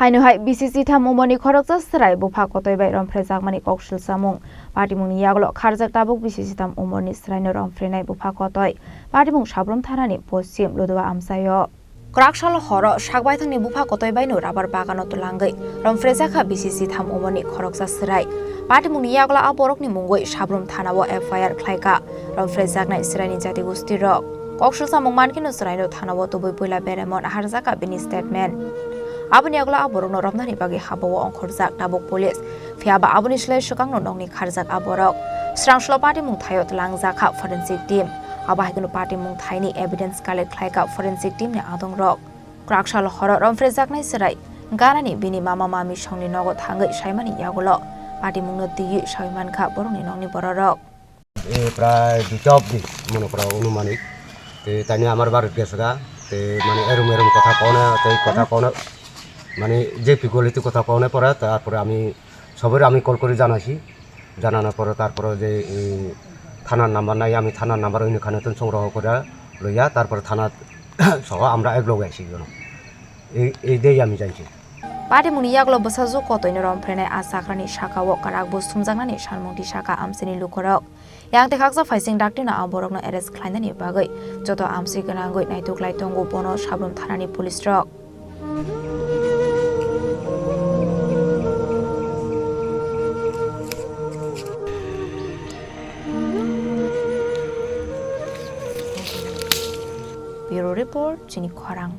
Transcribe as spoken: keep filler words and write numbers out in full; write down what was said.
Aino hai B C C tham umorni khoroksa chwrai bupha kotoi bai romphrejakmani koksil chamung. Patimungni yagulo kharjak tabuk B C C tham umorni chwraino romphrenai bupha kotoi. Patimung Sabrum thanani poschim Ludua amchaio. Kwraksal horo sakbaithangni bupha kotoi baino rabar bagano twlangwi romphrejakha B C C tham umorni khoroksa chwrai. Patimungni yagulo a borokni mungwi Sabrum thanao F I R khlaikha romphrejaknai chwraini jati gustirok. Koksil chamung mankhe no chwraino thanao tubui puila beremon harjakha bini statement. Aboni yagulo a borokno romnani bagwi habao ongkhorjak tabuk police. Phiya ba aboni slai swkangno nokni kharjak a borok. Srangsulo patimung thaio twlangjakha forensic team. Abo hai kheno patimung thaini evidence collect khlaikha forensic teamni adongrok. Kwraksal horo romphrejaknai chwrai ganani bini mama mami songni nogo thangwi saimani yagulo patimungno twiwi sawi mankha borokni nokni bororok. এ, প্রায় দুইটা অবধি মনে করো অনুমানিক। তো তাই নিয়ে আমার বাড়ির গেছে গা। তো মানে এরম এরম কথা কও না, তো এই কথা কও না। মানে যে পিকলিতে কথা কও না পরে, তারপরে আমি সবার আমি কল করে জানাইছি। জানানোর পরে তারপরে যে এই থানার নাম্বার নাই, আমি থানার নাম্বার ওইখানে তো সংগ্রহ করে লইয়া তারপরে থানা সহ আমরা এক লগে আইছি যেন। এই, এই দিয়েই আমি জানছি। Patimungni yagulo bwsajwk kotoino romphrenai a chakrani sakao kwrak bo sumjaknani sanmung tisakha amchaini lukurok. Yang tei khaksa phaising daktino a borokno arrest khlainani bagwi joto amchwi gwnangwi naituk lai tongo bono Sabrum thanani police rok. Bureau Report, Chini Khorang.